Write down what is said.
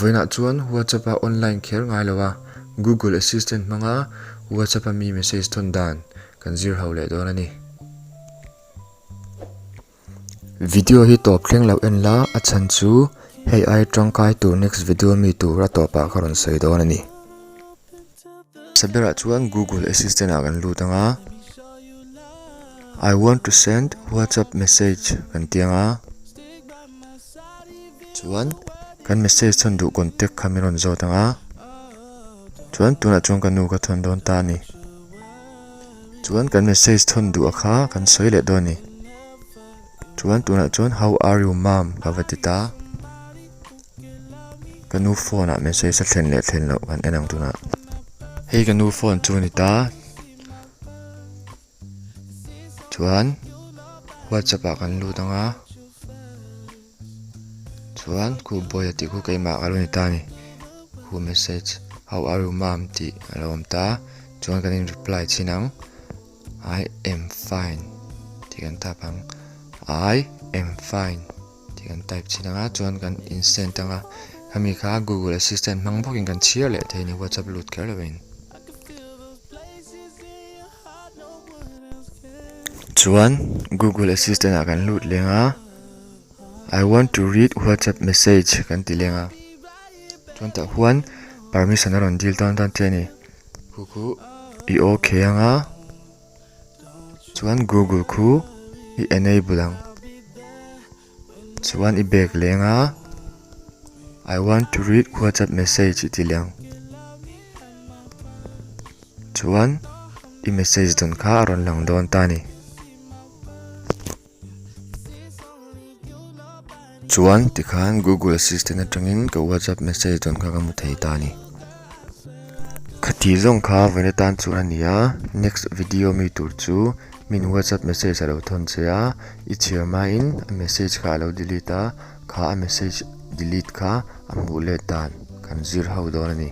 Vawiinah chuan WhatsApp a online kher ngai lo a, Google Assistant hmanga WhatsApp a mi message thawn dan kan zir ho leh dawn a ni. Video hi tawp thleng loh en la, a chhan chu hei ai tangkai tur next video mi tur a tawpah ka rawn sawi dawn a ni. Hmasa berah chuan Google Assistant ah kan lut ang a, I want to send WhatsApp message kan ti ang a, chuan kan message thawn duh contact kha min rawn zawt ang a, chuan tunah chuan ka nu ka thawn dawn ta a ni. Chuan kan message thawn duh a kha kan sawi leh dawn a ni. Chuan tunah chuan how are you mom ka va ti ta. Ka nu phone ah message a thlen leh thlen loh kan en ang tunah. Hei ka nu phone chu a ni ta. Chuan whatsapp ah kan lut ang a. Chuan khu boy a tih khu keimah ka lo ni ta a ni. Khu message how are you mom tih a lo awm ta. Chuan kan in reply chhin ang. I am fine tih kan type ang. I am fine tih kan type chhin ang a chuan kan in send ang a. Khami kha Google Assistant hmang bawkin kan chhiar leh thei a ni WhatsApp lut kher lovin. Chuan Google Assistant ah kan lut leng a. I want to read WhatsApp message kan ti leng a chuan tah huan permission a rawn dil tan tan che a ni khu khu i okay ang a chuan google khu i enable ang chuan i bag leng a I want to read WhatsApp message i ti leh ang chuan i message dawn kha a rawn lang dawn ta a ni. Chuan tikhan Google Assistant atangin ka WhatsApp message dawn kha ka hmu thei ta a ni. Khati zawng kha vawiin atan chuan a ni a, next video mi tur chu min WhatsApp message a lo thawn che a, i chhiar hmain a message kha a lo delete a, kha a message delete kha a hmuh let dan kan zir ho dawn a ni.